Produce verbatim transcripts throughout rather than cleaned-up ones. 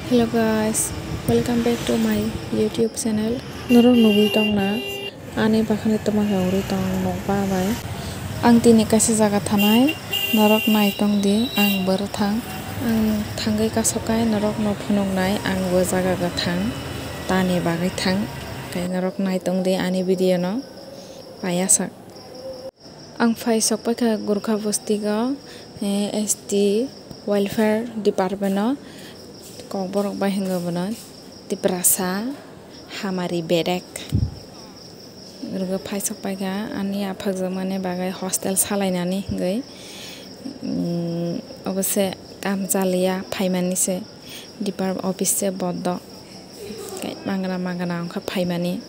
Hello guys, welcome back to my YouTube channel. Norok nugwi tongna ani bakhani twma khe uri tong nokba bai. Ang tini kaisa jaga thanai, norok nai tong di, ang bwrwthang. Ang thangwi kasokkai norokno phunuknai, ang bo jaga gwnthang tani bagwi thang. Khe norok nai tong di ani video no paiya sak. Ang phai sok paikha Gurkha bosti o, eh, S T welfare department o, kokborok bai hingo bono Tiprasa hamari bedek. Rwgwi phai sok paikha ani aphakjakmani bagwi hostel salainani hingwi, mm, obo se kam chaliya phaimani se depart office se bondo mangana mangana wngkha phaimani.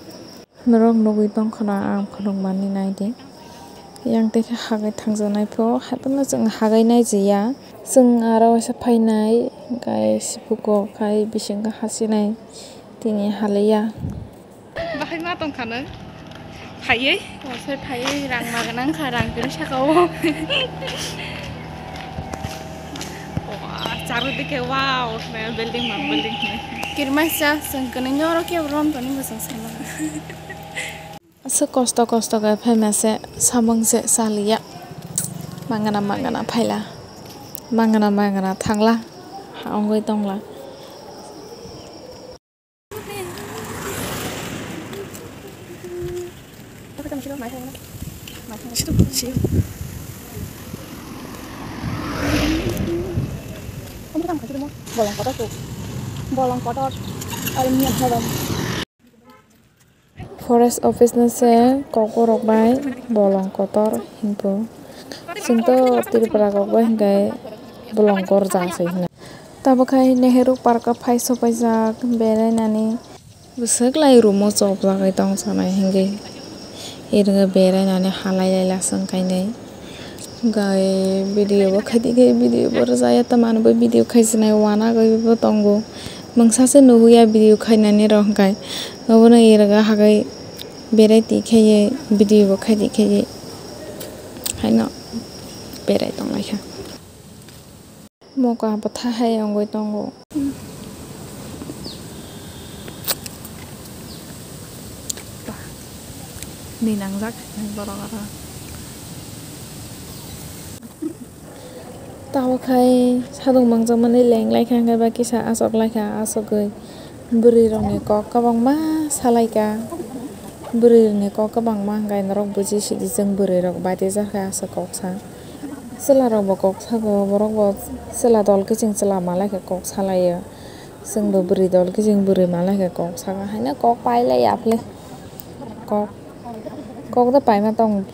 Norok nugwi tongkha na ang phunukmani naidi. Yang tei khe hagwi thangjaknai pho, haiphano chwng hagwi naijiya. Chwng aro waisa phainai, hwnkhe sibuko khai bisingtwi hasinai tini haliya. Bahai ma tongkha nw? Phaiwi? Wasai phaiwi rang magana wngkha, rang kwrwi saka o. Wah, charo dikhe, wow, building ma building. Kirmasa chwng kwnwi noro kebo rom toni bwsang sama. Aswk kosto kosto khe phaima se samung se chaliya. Mangana mangana phaila. Mangana mangana thangla. Ha ongwi tongla. Bolong kotor. Bolong kotor. Aro miya horo. Forest office no se kokborok bai bolong kotor hinpho. Chwng to Tripura kok bai hinkhai bolong korja se hino. Tabuk khai Nehru Park o phai sopaijak berainani. Bwswk lai room o chopjagwi tongsanai hingwi. Iro berainani halai lai laswng kainwi. Gai video bo khaidi khe video bo rwjaya, tamani bo video khaijinai wanagwi bo tongo. Mungsa se nuhwi ya video khainani rok hwnkhe. Obono iraga hagwi berai twi khaiwi video bo khaidi khaiwi haino berai tonglaikha. Moka bwtha hai wngwi tongo. Ni nangjak borok aro. Tabuk khai sadung mangjakmani leng laikha, hwnkhe ba kisa achok laikha, achogwi bwrwi rokni kok kwbangma salaikha. Bwrwi rokni kok kwbangma hwnkhe norok buji sidi, chwng bwrwi rok baide jakha aswk kok sa. Chwla rok bo kok sago, borok bo chwla dol kiching chwla malaikhe kok salaio. Chwngbo bwrwi dol kiching bwrwi malaikhe kok saka, haino kok pailai yaphle. Kok, kok da paima tong.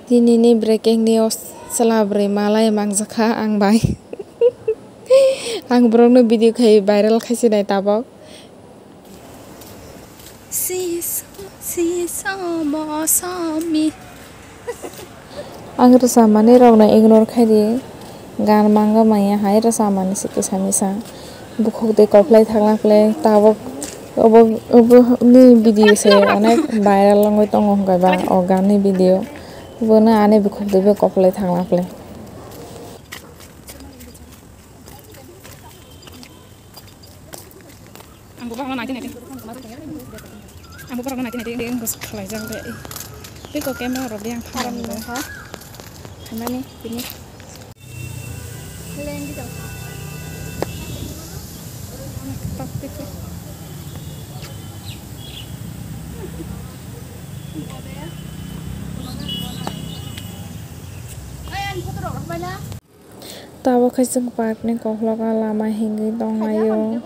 Tinini breaking news, chwla bwrwi malai mangjak kha ang bai. Ang borokno video khai viral khai sinai tabok. Ang rwchapmani rokno ignore khai di, gan mangma maya hai rwchapmani se kisa misa. Bukhuk twi koplai thangla phle tabok obo, obo ni video se onek viral wngwi tongo hwnkhe ba o ganni video. Bono ani bukhuk twi bo koplai thangla phle. Ang bo bagno naidi naidi. Ang bo bagno naidi naidi, ang bo khalai jang de. Tiko camera rok yang khamani. Khamani tini. Tabuk khe chwng park ni koklogo lama hingwi tonglaio,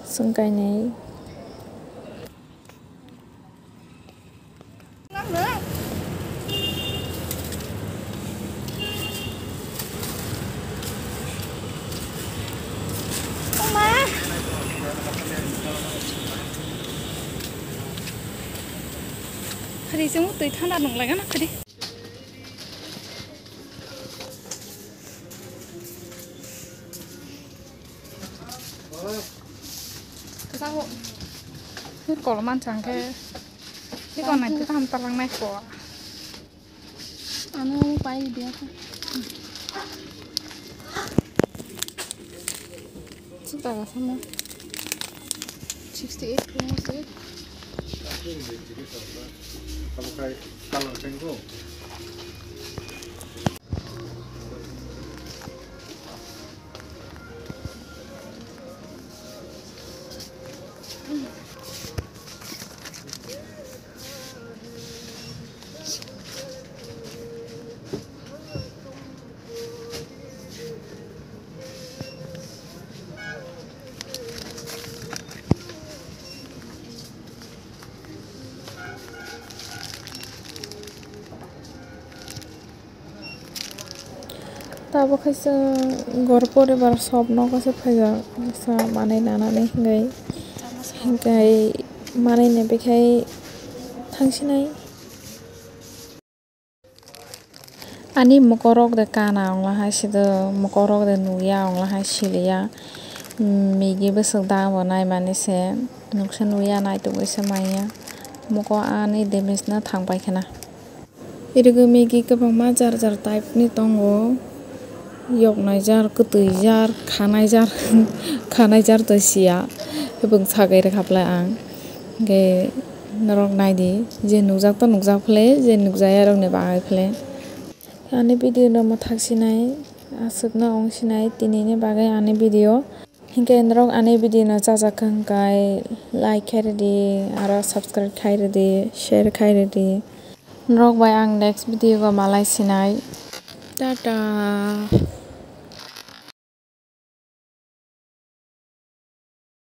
chwng kainwi. Hari se twi thanda nung lai gana hari. Kwchangbo. Hwr kol manchang khe. Hwr kol nai kwchang talang nai ko. Ano pai dia khe. Sita ga sama. Sixty eight promo se. Kamu kai kalau tengko. Tabuk khe chwng gor poribar sob nogo se phaijak, sa manwi nanani hinwi, hinkhai manwi ni bikhai thangsinai. Ani mokorok de kana ongla hai sido, mokorok de nukya ongla hai siliya. Migi bwswk da bo naimani se, nuksa nukya naitugwi se manya. Moko ani damage no thang pai khna. Irwgwi migi kwbangma jar jar type ni tongo, yoknai jar, kwtwi jar, khanai jar, khanai jar to siya, bwng sagai rwkha phlai ang. Hwnkhe norok naidi, je nukjak to nukjak phlai, je nukjaya rokni bagwi phlai. Ani video no mwthak sinai, aswkno ong sinai, tinini bagwi ani video. Hinkhe norok ani video no chajak kha hinkhe like khai rwdi, aro subscribe khai rwdi, share khai rwdi. Norok bai ang next video o malai sinai. Tata.